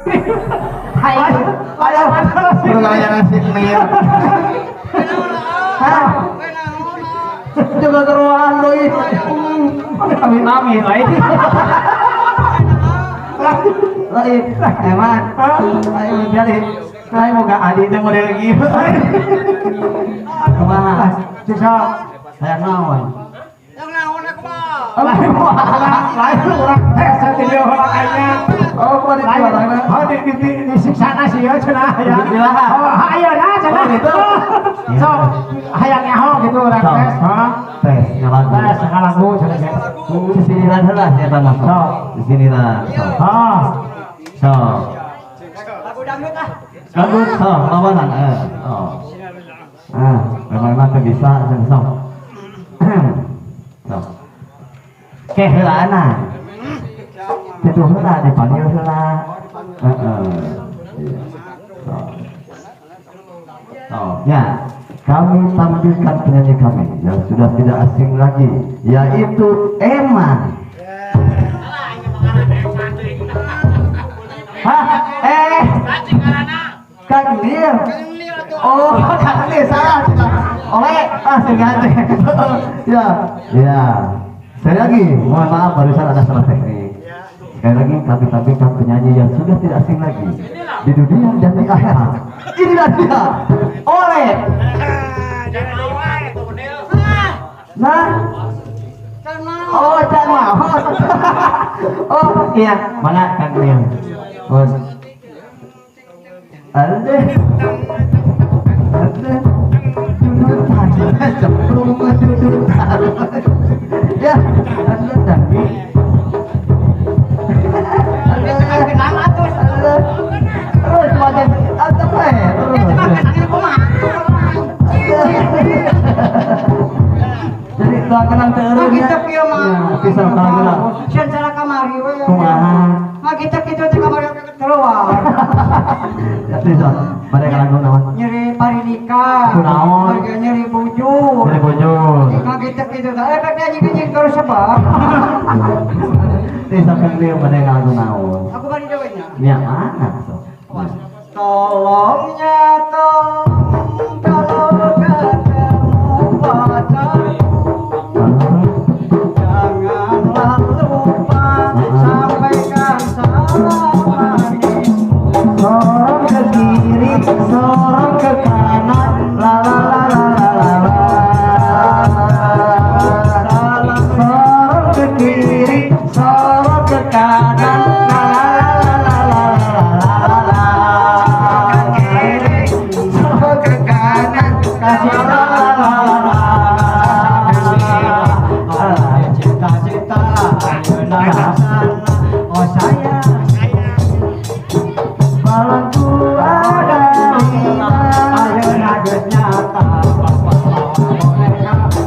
Hai. Ayo, Pertanyaan nasi mir. Hah? Juga keruan deui. Amin amin lain. Lain, eman. Ayo jadi. Saya mau gak adi teh model gitu. Kumaha? Siksa. Hayang naon? Yang naon aku mah. Lain lain urang tes teh orang aya. Oh, kumaha Lain. di Oh, di disiksa sih ya cenah ya. Bismillah. Oh, ayeuna cenah. Oh, gitu. Sok hayang nyaho gitu urang Sok. tes. Hah? Tes ngalagu. Tes ngalagu cenah. Sisiniran heula sia eta mah. Sok. Sisiniran. Sok. Oh. Sok. Lagu dangdut ah. Dangdut sok lawanan eh. Oh. Ah, memang mah teu bisa cenah sok. Sok. Ke heulaana. Itu heula dipanggil heula. Heeh. Iya. Sok. Oh, ya. Kami tampilkan penyanyi kami yang sudah tidak asing lagi, yaitu Eman. Hah? Eh, Kang Nir. Oh, Kang Nir salah. Oleh, ah, ganti. Ya, ya. Sekali lagi, mohon maaf barusan ada salah teknik. Sekali lagi kami tampilkan penyanyi yang sudah tidak asing lagi di dunia dan di akhirat. Inilah dia, Oleh. Nah, oh, Cak Mahon. Oh, iya, mana Kang Nir? Oh. Ada. Ada. Dudutan, cemplung dudutan. Ya, ada tapi. Kenang atuh. Terus makan atau apa ya? Terus. Jadi doa kenang terus. Kita kieu mah. Ya, bisa kenang. Sieun salah kamari we. Kumaha? Mah kita kitu teh kamari keluar. Ya bisa. Pada lagu naon? Nyeri paridika. Kunaon? Nyeri bujur. Nyeri bujur. Mah kita kitu teh efeknya nying terus sebab. Bisa kenang pada lagu naon? Aku bari dewe nya. Ya mana sok? Tolongnya tolong kalau ketemu pacar, janganlah lupa sampaikan salam manismu. Sorong ke kiri, sorong ke kanan, la la la la la la la. Sorong ke kiri, sorong ke kanan, la la la la la la la la. Sorong ke kanan, kasih la la la la. Cita-cita ayeuna sana, oh sayang. Malamku ada lima. Ayeuna geus nyata bahwa boneka anu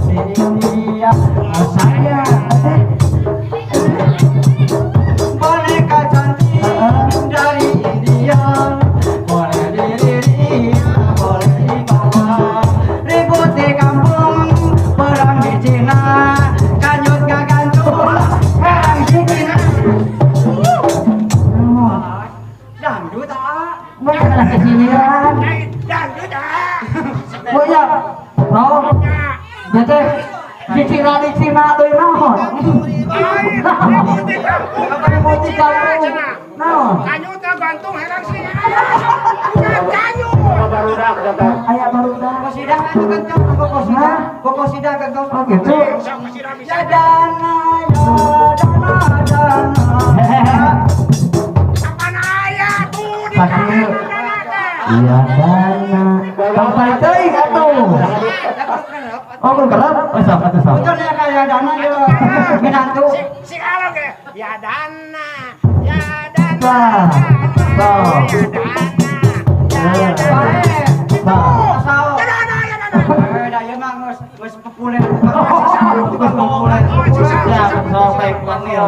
di India, oh sayang. Boneka cantik dari India, boleh dilihat, boleh dibawa. Ribut di kampung, perang di Cina, kanyut gagantung, perang di Cina. Dangdut ah. Mereka ada kesinian. Oh iya, oh, jadi di Cina deui naon? Ribut di kampung, naon? Kanyut gantung herang sih. Kanyut. Aya barudak. Kosidah itu gentong, kosidah, kosidah gentong. Oh gitu. Ya dana, ya dana, dana. Apaan aya tuh di Sakit. Iya dana. Sampai teuing atuh. Oh, belum kerap? Oh, sok atuh sok. Betul ya kayak dana ya. Minantu. Si alok ya. Ya dana, ya dana. Nah, sok. Ya dana. Ya dana. Sok. Asal. Ya dana, ya dana. Eh, dah ya mah geus geus populer. Geus populer. Ya, sok baik panggil.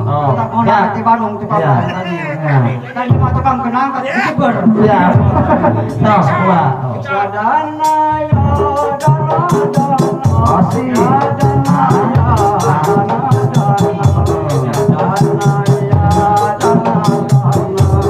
Oh, Ya, di Bandung tukang Ya. tadi. Ya. Tadi mah tukang kenang kan youtuber. Ya. Sok, dua. Ya dana, ya dana, dana. Asik. Ya dana, ya dana, dana. Ya dana, ya dana, dana.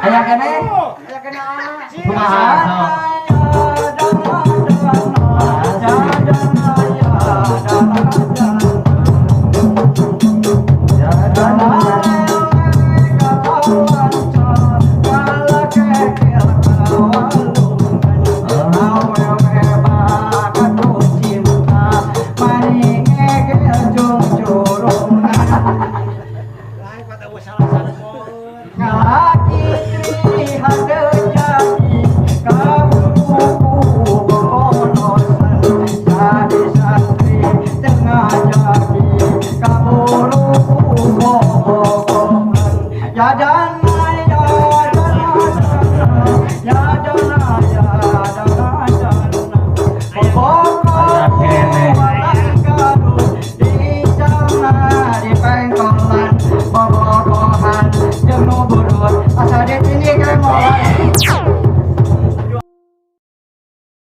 Aya keneh. Aya keneh. Kumaha?